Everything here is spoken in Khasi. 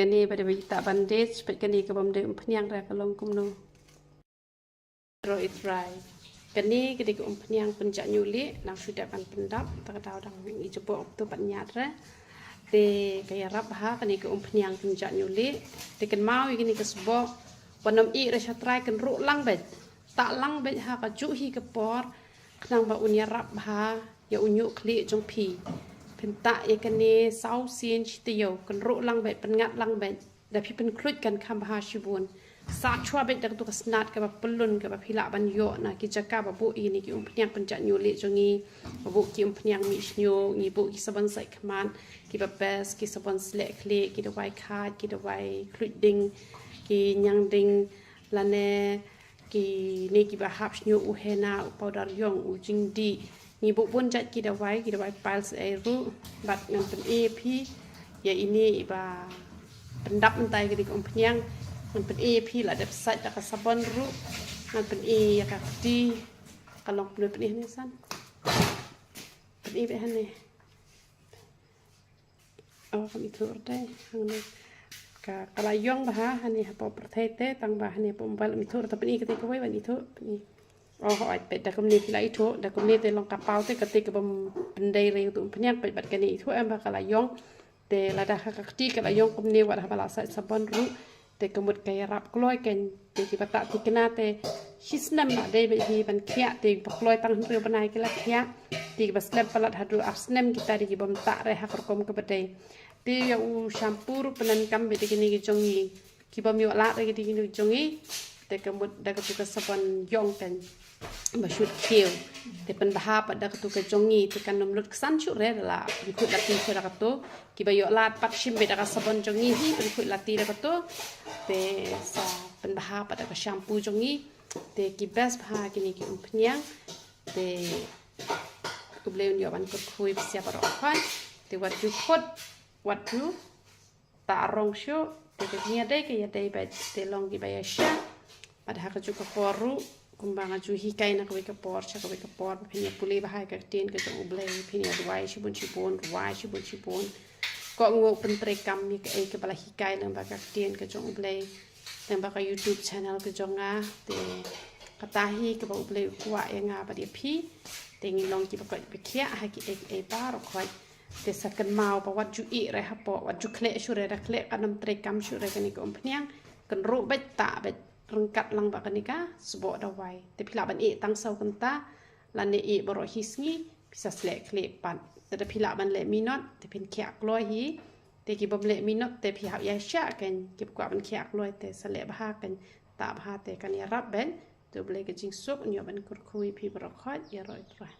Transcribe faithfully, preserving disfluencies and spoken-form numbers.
Kane ba dei ba ita bandage, peit kane ka bym dei umphniang re ka long kumno. Ro i trai. Kane ka dei ka umphniang pynjah ñiuh lieh, nang shu dep ban pyndap, ta ka daw dang i jabok tu pat ñiat re. Te ka ïarap ha kane ka umphniang pynjah ñiuh lieh. Te kynmaw ïa kane ka sbok, wat nym ih re sha trai, kynruh lang beit. Tah lang beit ha ka juh hi ka por, khnang ba un ïarap bha ïa u ñiuh khlieh jong phi. Phin tah ïa kane saw sien shi taïew, kynruh lang beit, pynngat lang beit. Da phi pynkhluit kan kham bha shibun. Sah shuwa beit da katu ka snat kaba pyllun kaba phi lah ban ïoh na ki jaka ba buh ïa kine ki umphniang pynjah ñiuh lieh jong ngi. Ba buh ki umphniang mih shñiuh, ngi buh ki sabon sait khmat, kiba best, ki sabon sleh khlieh, ki dawai khaid, ki dawai khluit ding, ki ñiang ding, lane kine kiba hap shñiuh, u henna, u powder ïong, u jingdih. Ngi buh bun jait ki dawai, ki dawai piles ei ruh. Bad ngan pyni ïa phi ïa ine iba pyndap mynta ïa kane ka umphniang. Ngan pyni ïa phi, la dep sait da ka sabon ruh. Ngan pyni ïa ka kti. Ka long kumno, pyni hangne san. Pyni beit hangne. Oh, kam ithuh te hangne. Ka, ka la ïong bha hangne hapoh pyrthei te, tang ba hangne hapoh mobile ym ithuh, te pyni kata kawei ban ithuh, pyni. Oh, hooid, peit da kumne phi la ithuh, da kumne te long ka paw te, kata ka bym pyndei re ïa utu umphniang, peit bad kane ithuh em ba ka la ïong. Te lada ha ka kti ka la ïong kumne, wat haba la sait sabon ruh, te ka mut ka ïarap kloi kein. Te kiba tah thikna te shi snem la dei beit hi ban khiah, te ba kloi tang hynriew bnai ki la khiah. Te kiba slem palat haduh ar snem kita, te ki bym tah re ha ka rukom kaba dei. Te ïa u shampoo ruh pyndonkam beit da kine ki jong ngi. Ki bym ïoh lad re ki da kine ki jong ngi, te ka mut da katu ka sabon ïong kein ba shu khiew. Te pynbha pat da katu ka jong ngi, te kan ym lut ksan shuh re, da la pynkhuid lati shuh da katu. Kiba ïoh lad pat shim beit da ka sabon jong ngi hi, pynkhuid lati da katu. Te sa pynbha pat da ka shampoo jong ngi. Te ki best bha kine ki umphniang. Te U Blei un ïoh ban kyrkhu ïa phi baroh khoit. Te wat ju khot, wat ju tah rong shuh, te ka jingïadei ka ïadei beit, te long kiba ïaishah. Bad ha kajuh ka por ruh, kumba nga ju hikai na kawei ka por sha kawei ka por, ba phin ïa pule bha ïa ka ktien ka jong U Blei, phin ïa duwai shibun shibun, rwai shibun shibun. Kohnguh, pyntreikam ïa kaei kaba la hikai lyngba ka ktien ka jong U Blei, lyngba ka YouTube channel ka jong nga. Te kata hi kaba U Blei u kwah ïa nga bad ïa phi. Te ngin long kiba koit ba khiah ha kiei kiei baroh khoit. Te sa kynmaw ba wat ju ih re hapoh, wat ju khleh shuh re, da khleh kan ym treikam shuh re kane ka umphniang. Kynruh beit, tah beit, ryngkat lang bad kane ka sboh dawai. Te phi lah ban ih tang saw kynta, lane ih baroh hi sngi, phi sa sleh khlieh pat. Te da phi lah ban leh minot, te phin khiah kloi hi. Te ki bym leh minot te phi hap ïaishah kein, kiba kwah ban khiah kloi te sa leh bha kein, tah bha te kan ïarap beit. Te U Blei ka jingsuk un ïoh ban kyrkhu ïa phi baroh khoit, ïaroh ïa U Trai.